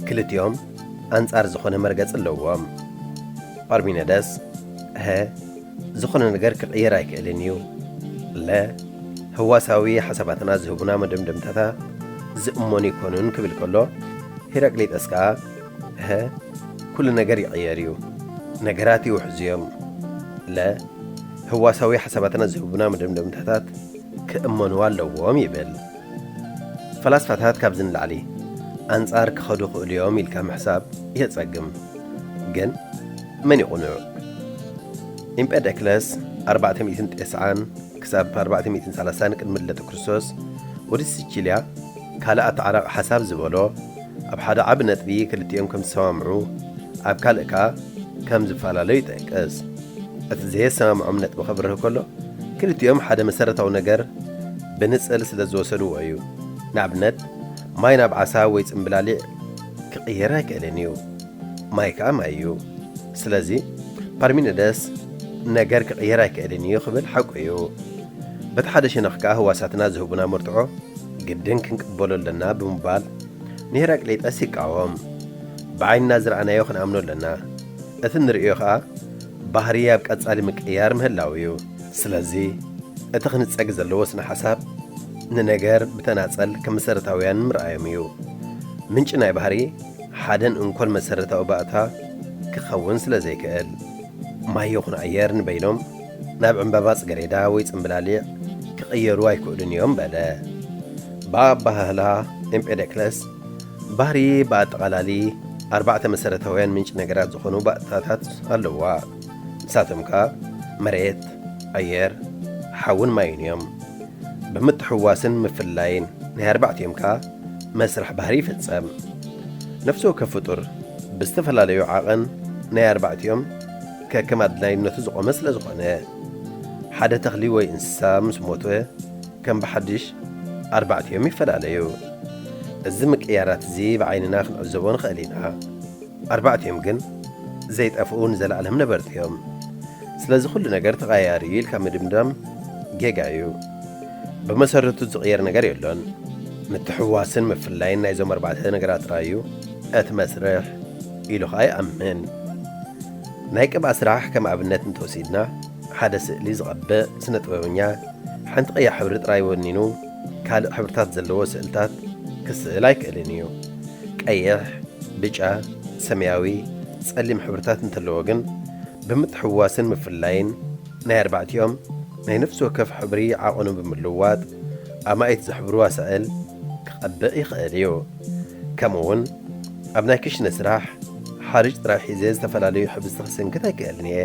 ክልቲኦም ኣንጻር ዝኾነ መርገጽ ኣለዎም። ፓርሚነደስ ሀ ዝኾነ ነገር ክቕየር ኣይክእልን እዩ። ለ ህዋሳዊ ሓሳባትና ዝህቡና መደምደምታታት ዝእመኑ ኣይኮኑን ክብል ከሎ፣ ሄራቅሊጠስ ከኣ ሀ ኩሉ ነገር ይቕየር እዩ፣ ነገራት ይውሕዙ እዮም። ለ ህዋሳዊ ሓሳባትና ዝህቡና መደምደምታታት ክእመኑ ኣለዎም ይብል። ፈላስፋታት ካብዚ ንላዕሊ ኣንጻር ክኸዱ ይኽእሉ እዮም ኢልካ ምሕሳብ የጸግም። ግን መን ይቕኑዕ? ኢምጴደክለስ ኣርባዕተ ሚእትን ተስዓን ክሳብ ኣርባዕተ ሚእትን ሰላሳን ቅድሚ ልደተ ክርስቶስ ወዲ ሲቺልያ ካልእ ኣተዓራቒ ሓሳብ ዝበሎ፣ ኣብ ሓደ ዓቢ ነጥቢ ክልቲኦም ከም ዝሰማምዑ፣ ኣብ ካልእ ከኣ ከም ዝፈላለዩ ይጠቅስ። እቲ ዘየሰማምዖም ነጥቢ ከብርህ ከሎ፣ ክልቲኦም ሓደ መሰረታዊ ነገር ብንጽል ስለ ዝወሰድዎ እዩ። ንኣብነት፣ ማይ ናብ ዓሳ ወይ ጽምብላሊዕ ክቕየር ኣይክእልን እዩ። ማይ ከኣ ማይ እዩ። ስለዚ፣ ፓርሚኒደስ ነገር ክቕየር ኣይክእልን እዩ ክብል ሓቁ እዩ። በቲ ሓደ ሸነኽ ከኣ ህዋሳትና ዝህቡና መርትዖ ግድን ክንቅበሎ ኣለና ብምባል ንሄራቅሊጠስ ይቃወም። ብዓይንና ዝረኣናዮ ክንኣምኖ ኣለና። እቲ ንርእዮ ከኣ ባህሪ ኣብ ቀጻሊ ምቅይያር ምህላው እዩ። ስለዚ፣ እቲ ክንጸግ ዘለዎ ስነ ሓሳብ ንነገር ብተናጸል ከም መሰረታውያን ምርኣዮም እዩ። ምንጪ ናይ ባህሪ ሓደን እንኮን መሰረታዊ ባእታ ክኸውን ስለ ዘይክእል። ማይ ይኹን ኣየር ንበይኖም ናብ ዕምባባ ጽገሬዳ ወይ ጽምብላሊዕ ክቕየሩ ኣይክእሉን እዮም በለ። ብኣበሃህላ ኤምጴደክለስ፣ ባህሪ ብኣጠቓላሊ ኣርባዕተ መሰረታውያን ምንጪ ነገራት ዝኾኑ ባእታታት ኣለዋ። ንሳቶም ከኣ መሬት፣ ኣየር፣ ሓውን ማይን እዮም። ብምትሕውዋስን ምፍልላይን ናይ ኣርባዕቲኦም ከኣ መስርሕ ባህሪ ይፍጸም። ነፍሲ ወከፍ ፍጡር ብዝተፈላለዩ ዓቐን ናይ ኣርባዕቲኦም ከከም ኣድላይነቱ ዝቖመ ስለ ዝኾነ፣ ሓደ ተኽሊ ወይ እንስሳ ምስ ሞተ ከም ብሓድሽ ኣርባዕቲኦም ይፈላለዩ። እዚ ምቅያራት እዚ ብዓይንና ክንዕዘቦ ንኽእል ኢና። ኣርባዕቲኦም ግን ዘይጠፍኡ ንዘለኣለም ነበርቲ እዮም። ስለዚ ኩሉ ነገር ተቐያያሪ እዩ ኢልካ ምድምዳም ጌጋ እዩ። ብመሰረቱ ዝቕየር ነገር የሎን። ምትሕውዋስን ምፍላይን ናይዞም ኣርባዕተ ነገራት ጥራይ እዩ እቲ መስርሕ ኢሉ ኸኣ ይኣምን። ናይ ቅብኣ ስራሕ ከም ኣብነት እንተወሲድና፣ ሓደ ስእሊ ዝቐብእ ስነ ጥበበኛ ሓንቲ ቀያሕ ሕብሪ ጥራይ ወኒኑ ካልእ ሕብርታት ዘለዎ ስእልታት ክስእል ኣይክእልን እዩ። ቀይሕ፣ ብጫ፣ ሰማያዊ፣ ጸሊም ሕብርታት እንተለዎ ግን፣ ብምትሕውዋስን ምፍላይን ናይ ኣርባዕቲኦም ናይ ነፍሲ ወከፍ ሕብሪ ዓቐኑ ብምልዋጥ ኣማኢት ዝሕብርዋ ስእል ክቐብእ ይኽእል እዩ። ከምኡ እውን ኣብ ናይ ክሽነ ስራሕ ሓርጭ ጥራይ ሒዘ ዝተፈላለዩ ሕብዝቲ ክስንክት ኣይክእልን እየ።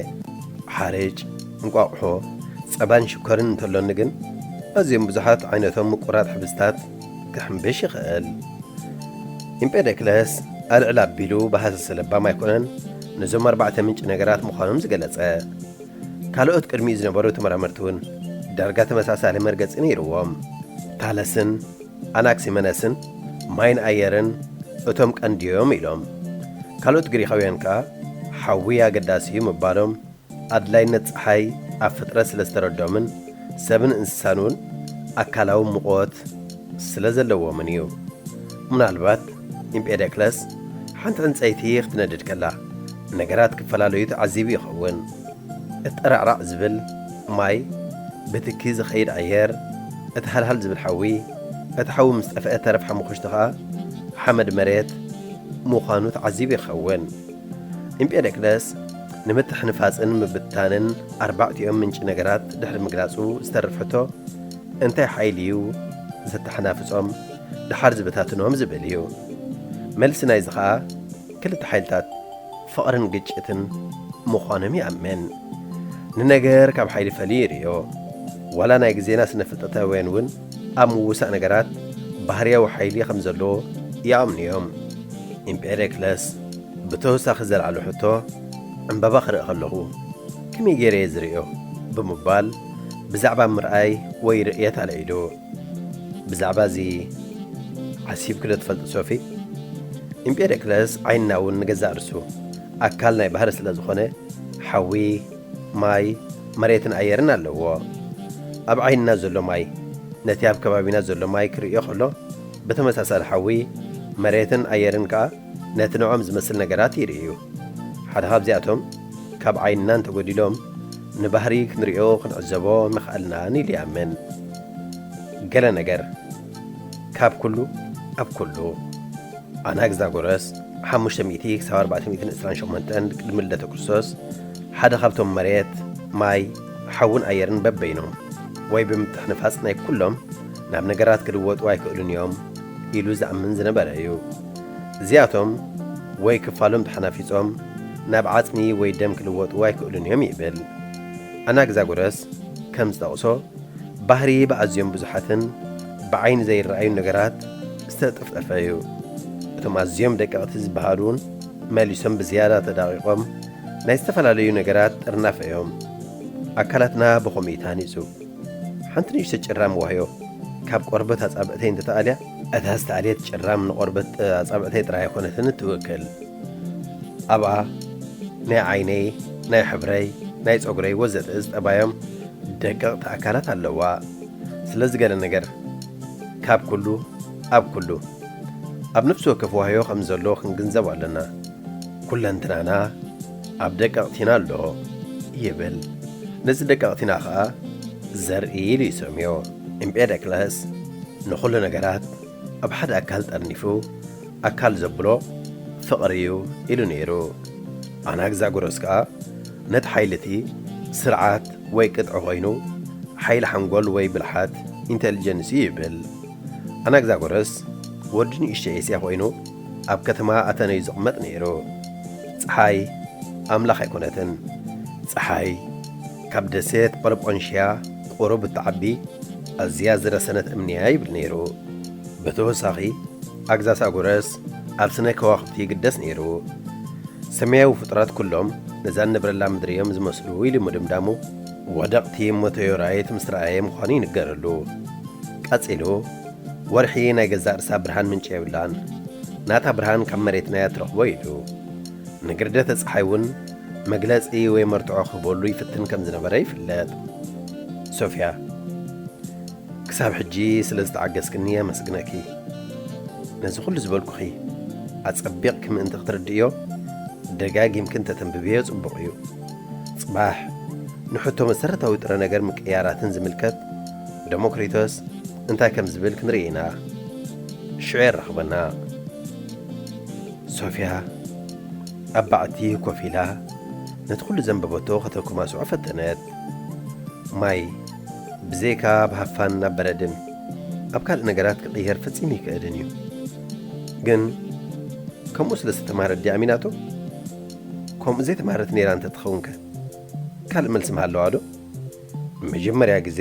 ሓርጭ፣ እንቋቑሖ፣ ጸባን ሽኮርን እንተሎኒ ግን ኣዝዮም ብዙሓት ዓይነቶም ምቁራት ሕብዝታት ክሕምብሽ ይኽእል። ኢምጴደክለስ ኣልዕል ኣቢሉ ብሃሰሰ ለባም ኣይኮነን ነዞም ኣርባዕተ ምንጪ ነገራት ምዃኖም ዝገለጸ። ካልኦት ቅድሚኡ ዝነበሩ ተመራመርቲ እውን ዳርጋ ተመሳሳሊ መርገጺ ነይርዎም። ታለስን ኣናክሲመነስን ማይን ኣየርን እቶም ቀንዲዮም ኢሎም። ካልኦት ግሪኻውያን ከኣ ሓዊ ኣገዳሲ እዩ ምባሎም ኣድላይነት ጸሓይ ኣብ ፍጥረት ስለ ዝተረዶምን ሰብን እንስሳን እውን ኣካላዊ ሙቐት ስለ ዘለዎምን እዩ። ምናልባት ኢምጴደክለስ ሓንቲ ዕንጸይቲ ክትነድድ ከላ ነገራት ክፈላለዩ ተዓዚቡ ይኸውን። እቲ ጠራዕራዕ ዝብል ማይ ብትኪ ዝኸይድ ኣየር፣ እቲ ሃልሃል ዝብል ሓዊ፣ እቲ ሓዊ ምስ ጠፍአ ተረፍ ሓሙኽሽቲ ኸኣ ሓመድ መሬት ምዃኑ ተዓዚቡ ይኸውን። ኢምጴደክለስ ንምትሕንፋጽን ምብትታንን ኣርባዕቲኦም ምንጪ ነገራት ድሕሪ ምግላጹ ዝተርፍ ሕቶ፣ እንታይ ሓይሊ እዩ ዘተሓናፍጾም ደሓር ዝበታትኖም ዝብል እዩ። መልሲ ናይዚ ኸኣ ክልተ ሓይልታት ፍቕርን ግጭትን ምዃኖም ይኣምን። ንነገር ካብ ሓይሊ ፈልዩ ይርእዮ። ዋላ ናይ ግዜና ስነ ፍልጠታውያን እውን ኣብ ምውሳእ ነገራት ባህርያዊ ሓይሊ ከም ዘሎ ይኣምኑ እዮም። ኢምፔሪክለስ ብተወሳኺ ዘልዓሎ ሕቶ፣ ዕምባባ ክርኢ ከለኹ ከመይ ገይረ እየ ዝርእዮ? ብምባል ብዛዕባ ምርኣይ ወይ ርእየት ኣልዒሉ። ብዛዕባ እዚ ሓሲብኪ ዶ ትፈልጢ ሶፊ? ኢምፔሪክለስ ዓይንና እውን ንገዛእ ርእሱ ኣካል ናይ ባህሪ ስለ ዝኾነ፣ ሓዊ፣ ማይ፣ መሬትን ኣየርን ኣለዎ። ኣብ ዓይንና ዘሎ ማይ ነቲ ኣብ ከባቢና ዘሎ ማይ ክርእዮ ከሎ፣ ብተመሳሳሊ ሓዊ፣ መሬትን ኣየርን ከኣ ነቲ ንዖም ዝመስል ነገራት ይርእዩ። ሓደ ካብዚኣቶም ካብ ዓይንና እንተጎዲሎም፣ ንባህሪ ክንሪኦ ክንዕዘቦ ምኽኣልናን ኢሉ ይኣምን። ገለ ነገር፣ ካብ ኩሉ ኣብ ኩሉ። ኣናግዛጎረስ ሓሙሽተ ሚእቲ ክሳብ ኣርባዕተ ሚእትን ዕስራን ሸሞንተን ቅድሚ ልደተ ክርስቶስ ሓደ ካብቶም መሬት፣ ማይ፣ ሓውን ኣየርን በበይኖም ወይ ብምትሕንፋጽ ናይ ኩሎም ናብ ነገራት ክልወጡ ኣይክእሉን እዮም ኢሉ ዝኣምን ዝነበረ እዩ። እዚኣቶም ወይ ክፋሎም ተሓናፊጾም ናብ ዓጽሚ ወይ ደም ክልወጡ ኣይክእሉን እዮም ይብል። ኣናግዛጎረስ ከም ዝጠቕሶ፣ ባህሪ ብኣዝዮም ብዙሓትን ብዓይኒ ዘይረኣዩን ነገራት ዝተጠፍጠፈ እዩ። እቶም ኣዝዮም ደቀቕቲ ዝበሃሉ እውን መሊሶም ብዝያዳ ተዳቒቖም ናይ ዝተፈላለዩ ነገራት ጥርናፈ እዮም። ኣካላትና ብኸምኡ እዩ ተሃኒጹ። ሓንቲ ንእሽቶ ጭራም ዋህዮ ካብ ቆርበት ኣጻብዕተይ እንተተኣልያ፣ እታ ዝተኣልየት ጭራም ንቆርበት ኣጻብዕተይ ጥራይ ኣይኮነትን እትውክል። ኣብኣ ናይ ዓይነይ፣ ናይ ሕብረይ፣ ናይ ጸጉረይ ወዘተ ዝጠባዮም ደቀቕቲ ኣካላት ኣለዋ። ስለዚ ገለ ነገር፣ ካብ ኩሉ ኣብ ኩሉ፣ ኣብ ነፍሲ ወከፍ ዋህዮ ከም ዘሎ ክንግንዘብ ኣለና። ኩለንትናና ኣብ ደቀቕቲና ኣሎ ይብል። ነዚ ደቀቕቲና ኸኣ ዘርኢ ኢሉ ይሰምዮ። ኤምጴደክለስ ንኹሉ ነገራት ኣብ ሓደ ኣካል ጠርኒፉ ኣካል ዘብሎ ፍቕሪ እዩ ኢሉ ነይሩ። ኣናግዛጎረስ ከኣ ነቲ ሓይሊ እቲ ስርዓት ወይ ቅጥዒ ኮይኑ፣ ሓይሊ ሓንጎል ወይ ብልሓት፣ ኢንተሊጀንስ፣ እዩ ይብል። ኣናግዛጎረስ ወዲ ንእሽቶ ኤስያ ኮይኑ ኣብ ከተማ ኣተነዩ ዝቕመጥ ነይሩ። ጸሓይ ኣምላኽ ኣይኮነትን። ጸሓይ ካብ ደሴት ጳሎጶንሽያ ቁሩብ እትዓቢ ኣዝያ ዝረሰነት እምኒ እያ ይብል ነይሩ። ብተወሳኺ ኣግዛሳጎረስ ኣብ ስነ ከዋኽብቲ ይግደስ ነይሩ። ሰማያዊ ፍጡራት ኩሎም ነዛ እንነብረላ ምድሪ እዮም ዝመስሉ ኢሉ ምድምዳሙ ወደቕቲ መተዮራይት ምስ ረኣየ ምዃኑ ይንገረሉ። ቀጺሉ፣ ወርሒ ናይ ገዛእ ርእሳ ብርሃን ምንጪ የብላን። ናታ ብርሃን ካብ መሬትና እያ ትረኽቦ ኢሉ። ንግርደተ ጸሓይ እውን መግለጺ ወይ መርትዖ ክህበሉ ይፍትን ከም ዝነበረ ይፍለጥ። ሶፍያ፣ ክሳብ ሕጂ ስለ ዝተዓገስክኒ የመስግነኪ። ነዚ ኩሉ ዝበልኩኺ ኣጸቢቕኪ ምእንቲ ክትርድእዮ፣ ደጋጊምኪ እንተተንብብዮ ጽቡቕ እዩ። ጽባሕ ንሕቶ መሰረታዊ ጥረ ነገር ምቅያራትን ዝምልከት ደሞክሪቶስ እንታይ ከም ዝብል ክንርኢ ኢና። ሽዑ የራኽበና። ሶፍያ ኣብ ባዕቲ ኮፍ ኢላ ነቲ ኩሉ ዘንበበቶ ከተኩማስዖ ፈተነት። ማይ ብዘይካ ኣብ ሃፋን ኣብ በረድን ኣብ ካልእ ነገራት ክቕየር ፈጺሙ ኣይክእልን እዩ። ግን ከምኡ ስለ ዝተማህረት ድያ ኣሚናቶ? ከምኡ ዘይተማህረት ነይራ እንተ ትኸውን ከ? ካልእ መልሲ ምሃለዋ ዶ? ንመጀመርያ ግዜ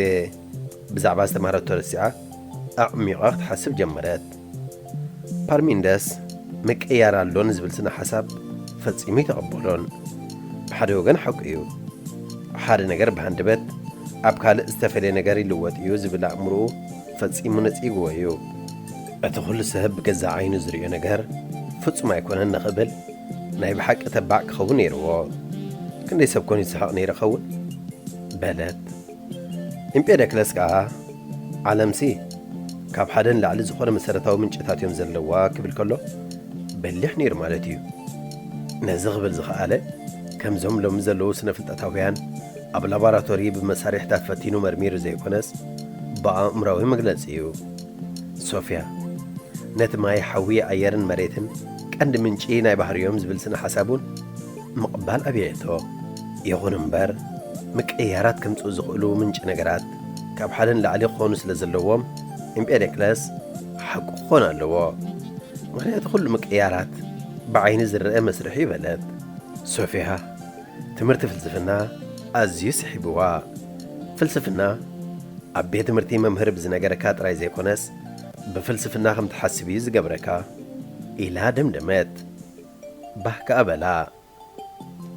ብዛዕባ ዝተማህረቶ ረሲዓ ኣዕሚቓ ክትሓስብ ጀመረት። ፓርሚንደስ ምቅያር ኣሎ ንዝብል ስነ ሓሳብ ፈጺሙ ኣይተቐበሎን። ብሓደ ወገን ሓቁ እዩ። ሓደ ነገር ብሃንደበት ኣብ ካልእ ዝተፈልየ ነገር ይልወጥ እዩ ዝብል ኣእምሮኡ ፈጺሙ ነጺግዎ እዩ። እቲ ኩሉ ሰብ ብገዛእ ዓይኑ ዝርእዮ ነገር ፍጹም ኣይኮነን ንኽብል ናይ ብሓቂ ተባዕ ክኸውን ነይርዎ። ክንደይ ሰብ ኮን ይስሕቕ ነይሩ ኸውን? በለት። ኢምጴደክለስ ከኣ፣ ዓለምሲ ካብ ሓደ ንላዕሊ ዝኾነ መሰረታዊ ምንጭታት እዮም ዘለዋ ክብል ከሎ በሊሕ ነይሩ ማለት እዩ። ነዚ ክብል ዝኸኣለ፣ ከምዞም ሎሚ ዘለዉ ስነ ፍልጠታውያን ኣብ ላቦራቶሪ ብመሳርሕታት ፈቲኑ መርሚሩ ዘይኮነስ፣ ብኣእምራዊ መግለጺ እዩ። ሶፍያ፣ ነቲ ማይ፣ ሓዊ፣ ኣየርን መሬትን ቀንዲ ምንጪ ናይ ባህርዮም ዝብል ስነ ሓሳብ እውን ምቕባል ኣብየቶ። ይኹን እምበር፣ ምቅይያራት ከምጽኡ ዝኽእሉ ምንጪ ነገራት ካብ ሓደ ንላዕሊ ክኾኑ ስለ ዘለዎም፣ ኢምጴደክለስ ሓቁ ክኾን ኣለዎ። ምኽንያቱ ኩሉ ምቅይያራት ብዓይኒ ዝረአ መስርሕ እዩ በለት። ሶፍያ ትምህርቲ ፍልስፍና ኣዝዩ ስሒብዋ። ፍልስፍና ኣብ ቤት ትምህርቲ መምህር ብዝነገረካ ጥራይ ዘይኮነስ፣ ብፍልስፍና ከም ትሓስብ እዩ ዝገብረካ ኢላ ደምደመት። ባህ ከኣ በላ።